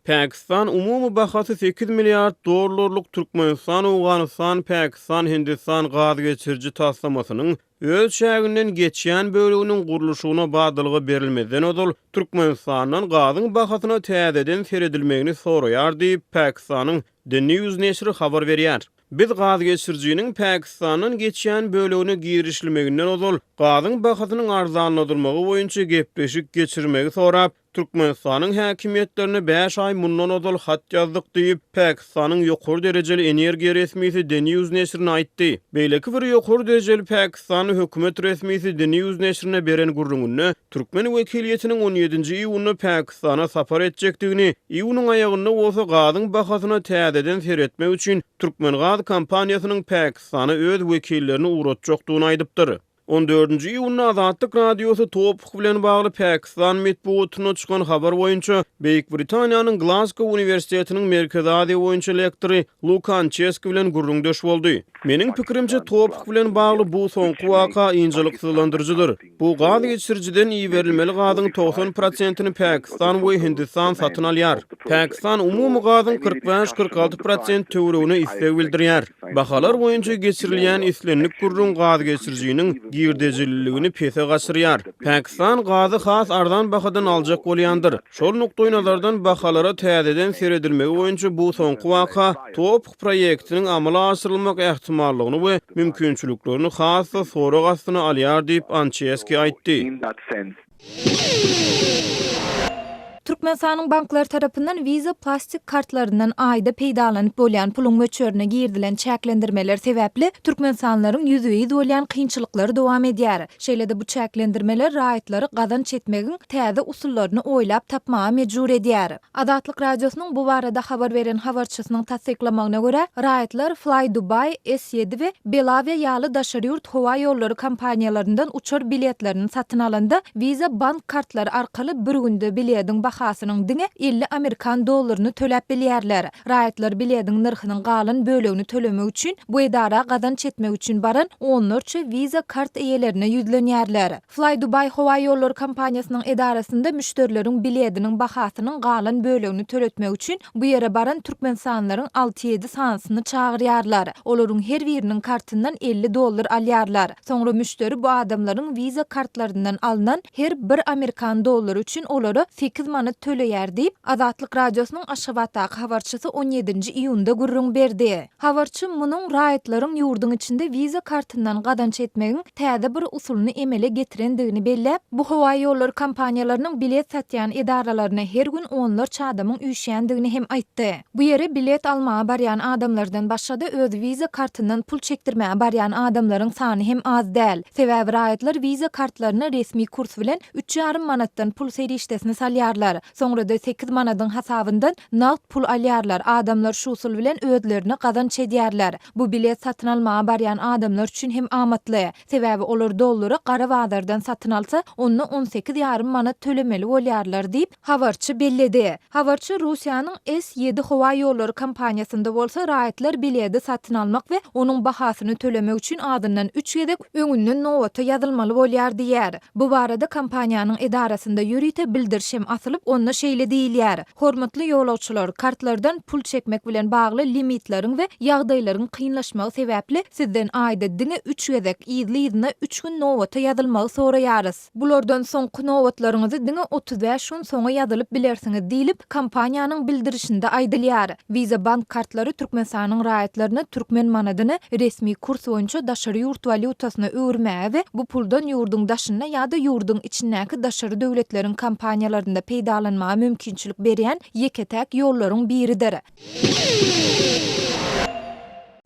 Pakistan umumy bahasy sekiz milliard dollarlyk Türkmenistan-Owganystan-Pakistan-Hindistan gaz geçiriji taslamasynyň öz çäginden geçýän böleginiň gurluşygyna badalga berilmezden ozal, Türkmenistandan gazyň bahasyna täzeden seredilmegini soraýar diýip, Pakistanyň The News neşiri habar berýär. Biz gazgeçirijiniň Pakistandan geçýän bölegine girişilmeginden ozal, gazyň bahasynyň arzanladylmagy boýunça gepleşik geçirmegi sorap, Türkmenistanyň häkimiýetlerine bäş aý mundan ozal hat ýazdyk diýip, Pakistanyň ýokary derejeli energiýa resmisi The News neşirine aýtdy. Beýleki bir ýokary derejeli pakistanly hökümet resmisi The News neşirine beren gürrüňinde, türkmen wekiliýetiniň on ýedinji iýunda Pakistana sapar etjekdigini, iýunyň aýagynda bolsa gazyň bahasyna täzeden seretmek üçin Türkmengaz kompaniýasynyň Pakistana öz wekillerini ugratjakdygyny aýdypdyr. On dördünji iýunda Azatlyk Radiosy TOPH bilen bagly Pakistan metbugatynda çykan habar boýunça Beýik Britaniýanyň Glazgo uniwersitetiniň Merkezi Aziýa boýunça lektory Luka Ançeski bilen gürrüňdeş boldy. Meniň pikirimçe, TOPH bilen bagly bu soňky waka ynjalyksyzlandyryjydyr. Bu gaz geçirijiden iberilmeli gazyň 90 prosentini Pakistan we Hindistan satyn alýar. Pakistan umumy gazyň 45-46 prosent töweregine isleg bildirýär. Bahalar boýunça geçirilýän islendik gürrüň gazgeçirijiniň girdejililigini pese gaçyrýar. Pakistan gazy has arzan bahadan aljak bolýandyr. Şol nukdaýnazardan bahalara täzeden seredilmegi boýunça bu soňky waka TOPH proýektiniň amala aşyrylmak ähtimallygyny we mümkinçiliklerini has-da sorag astyna alýar diýip, Ançeski aýtdy. Türkmenistanyň banklary tarapyndan Visa plastik kartlaryndan aýda peýdalanyp bolýan puluň möçberine girizilen çäklendirmeler sebäpli türkmenistanlylaryň ýüzbe-ýüz bolýan kynçylyklary dowam edýär. Şeýle-de bu çäklendirmeler raýatlary gazanç etmegiň täze usullaryny oýlap tapmaga mejbur edýär. Azatlyk Radiosynyň bu barada habar beren habarçysynyň tassyklamagyna görä, raýatlar Fly Dubai, S ýedi we Belavia ýaly daşary ýurt howa ýollary kompaniýalaryndan uçar biletlerini satyn alanda, Visa bank kartlary arkaly bir günde bilediň bahasynyň diňe 50 amerikan dollaryny töläp bilýärler. Raýatlar bilediň nyrhynyň galan bölegini tölemek üçin bu edara gazanç etmek üçin baran onlarça Visa kart eýelerine ýüzlenýärler. Fly Dubai howa ýollary kompaniýasynyň edarasynda müşderileriň bilediniň bahasynyň galan bölegini töletmek üçin bu ýere baran türkmenistanlylaryň alty-ýedi sanysyny çagyrýarlar. Olaryň her biriniň kartyndan 50 dollar alýarlar. Soňra müşderi bu adamlaryň Visa kartlaryndan alnan her bir amerikan dollary üçin olara sekiz manat töleýär diýip, Azatlyk Radiosynyň Aşgabatdaky habarçysy on ýedinji iýunda gürrüň berdi. Habarçy munuň raýatlaryň ýurduň içinde Visa kartyndan gazanç etmegiň täze bir usulyny emele getirendigini belläp, bu howa ýollary kompaniýalarynyň bilet satýan edaralaryna her gün onlarça adamyň üýşýändigini hem aýtdy. Bu ýere bilet almaga barýan adamlardan başga-da öz Visa kartyndan pul çekdirmäge barýan adamlaryň sany hem az däl. Sebäbi raýatlar Visa kartlaryna resmi kurs bilen üç ýarym manatdan pul serişdesini salýarlar. Soňra-da sekiz manadyň hasabyndan nagt pul alýarlar. Adamlar şu usul bilen özlerine gazanç edýärler. Bu bilet satyn almaga barýan adamlar üçin hem amatly. Sebäbi olar dollary gara bazardan satyn alsa, onda on sekiz ýarym manat tölemeli bolýarlar diýip, habarçy belledi. Habarçy Russiýanyň S ýedi howa ýollary kompaniýasynda bolsa raýatlar biledi satyn almak we onuň bahasyny tölemek üçin azyndan üç gezek öňünden nobata ýazylmaly bolýar diýýär. Bu barada kompaniýanyň edarasynda ýörite bildiriş hem asylyp, onda şeýle diýilýär, Hormatly ýolagçylar, kartlardan pul çekmek bilen bagly limitleriň we ýagdaýlaryň kynlaşmagy sebäpli sizden aýda diňe üç gezek yzly-yzyna üç gün nobata ýazylmagy soraýarys. Bulardan soňky nobatlaryňyzy diňe 35 gün soňa ýazylyp bilersiňiz diýlip, kompaniýanyň bildirişinde aýdylýar. Visa bank kartlary Türkmenistanyň raýatlaryna türkmen manadyny resmi kurs boýunça daşary ýurt walýutasyna öwürmäge we bu puldan ýurduň daşynda ýa-da ýurduň içindäki daşary döwletleriň kompaniýalarynda peýdalanmaga mümkinçilik berýän ýeke-täk ýollaryň biridir.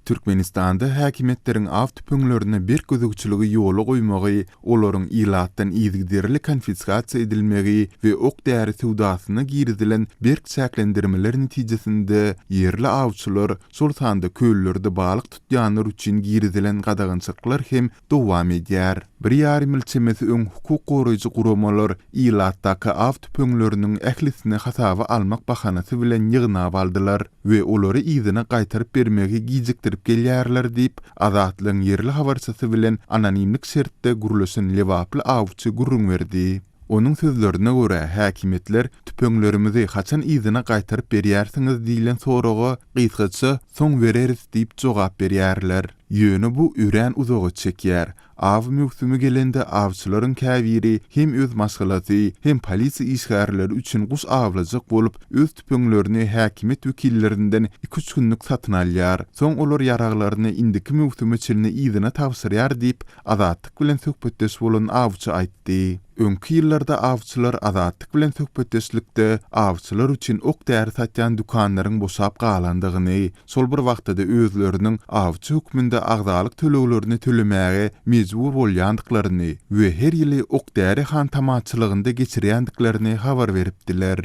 Türkmenistanda häkimiýetleriň aw tüpeňlerine berk gözegçiligi ýola goýmagy, olaryň ilatdan yzygiderli konfiskasiýa edilmegi we ok-däri söwdasyna girizilen berk çäklendirmeler netijesinde ýerli awçylar, şol sanda köllerde balyk tutýanlar üçin girizilen gadagançylyklar hem dowam edýär. Bir ýarym ýyl çemesi öň hukuk goraýjy guramalar ilatdaky aw tüpeňleriniň ählisini hasaba almak bahanasy bilen ýygnap aldylar we olary yzyna gaýtaryp bermegi gijikdirip gelýärler diýip, Azatlygyň ýerli habarçysy bilen anonimlik şertde gürleşen lebaply awçy gürrüň berdi. Onuň sözlerine görä, häkimiýetler tüpeňlerimizi haçan yzyna gaýtaryp berýärsiňiz diýlen soraga gysgaça soň bereris diýip jogap berýärler. Ýöne bu örän uzaga çekýär. Aw möwsümi gelende awçylaryň käbiri hem öz maşgalasy, hem polisiýa işgärleri üçin guş awlajak bolup, öz tüpeňlerini häkimiýet wekillerinden iki-üç günlük satyn alýar. Soň olar ýaraglaryny indiki möwsüme çenli yzyna tabşyrýar diýip, Azatlyk bilen söhbetdeş bolan awçy aýtdy. Öňki ýyllarda awçylar Azatlyk bilen söhbetdeşlikde awçylar üçin ok-däri satýan dükanlaryň boşap galandygyny, şol bir wagtda-da özleriniň awçy hökmünde agzalyk töleglerini tölemäge mejbur bolýandyklaryny we her ýyly ok-däri hantamaçylygynda geçirýändiklerini habar beripdiler.